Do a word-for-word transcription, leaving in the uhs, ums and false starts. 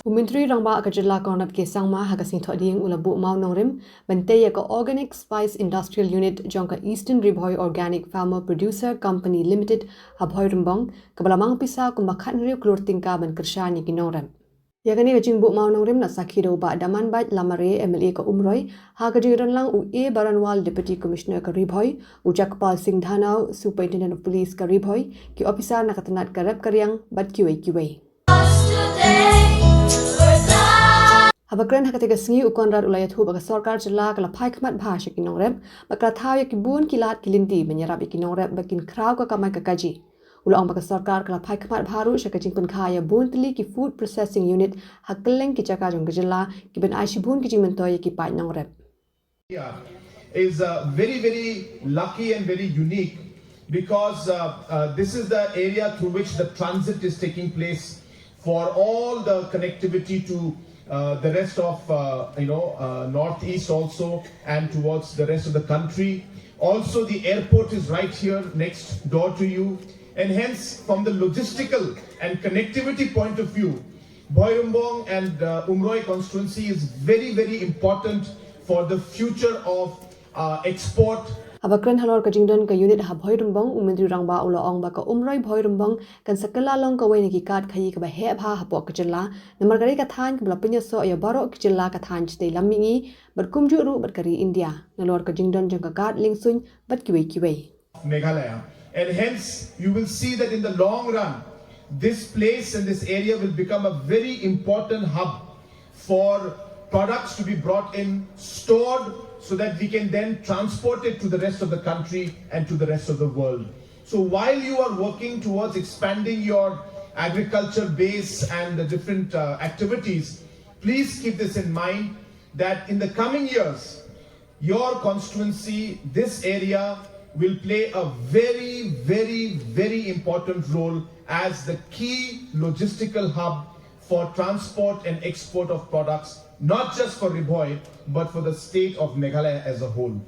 U Myntri Rangbah ka Jylla Conrad K Sangma ha ka sngi Thohdieng u la buh mawnongrim ban tei ïa ka Organic Spice Industrial Unit jong ka Eastern Ri Bhoi Organic Farmer Producer Company Limited ha Bhoirymbong, kaba la mang pisa kumba khathynriew klur tyngka ban kyrshan ïa ki nongrep. Ïa kane ka jingbuh mawnongrim la sakhi da u Bah Damanbait Lamare, M L A ka Umroi, ha ka jingdonlang u A Baranwal, Deputy Commissioner ka Ri Bhoi, u Jackpal Singh Dhanau, Superintendent of Police ka Ri Bhoi, ki ophisar na ka tnat ka rep ka riang bad kiwei kiwei. Haba kren ha katei ka sngi, u Conrad u la ïathuh ba ka sorkar jylla ka la phai khmat bha sha ki nongrep bad ka la thaw ïa ki bun ki lad ki lynti ban ïarap ïa ki nongrep ba kin khraw ka kamai ka kaji. U la ong ba ka sorkar ka la phai khmat bha ruh sha ka jingpynkha ïa bun tylli ki food processing unit ha kylleng ki jaka jong ka jylla, kiban ai shibun ki jingmyntoi ïa ki paid nongrep. Is uh, very, very lucky and very unique because uh, uh, this is the area through which the transit is taking place for all the connectivity to uh, the rest of uh, you know uh, northeast also and towards the rest of the country. Also, the airport is right here next door to you, and hence, from the logistical and connectivity point of view, Bhoirymbong and uh, Umroi constituency is very, very important for the future of uh, export. Haba kren halor ka jingdon ka unit ha Bhoirymbong, u Myntri Rangbah u la ong ba ka Umroi Bhoirymbong kan sa kylla long kawei na ki kad khaïi kaba heh bha hapoh ka jylla, namar ka dei ka thaiñ kaba la pynïasoh ïa baroh ki jylla ka thaiñ shatei lam mihngi bad kumjuh ruh bad ka ri India, nalor ka jingdon jong ka kad liengsuiñ bad kiwei kiwei. Meghalaya. And hence, you will see that in the long run, this place and this area will become a very important hub for products to be brought in, stored, so that we can then transport it to the rest of the country and to the rest of the world. So while you are working towards expanding your agriculture base and the different uh, activities, please keep this in mind that in the coming years, your constituency, this area, will play a very, very, very important role as the key logistical hub for transport and export of products, not just for Ri Bhoi, but for the state of Meghalaya as a whole.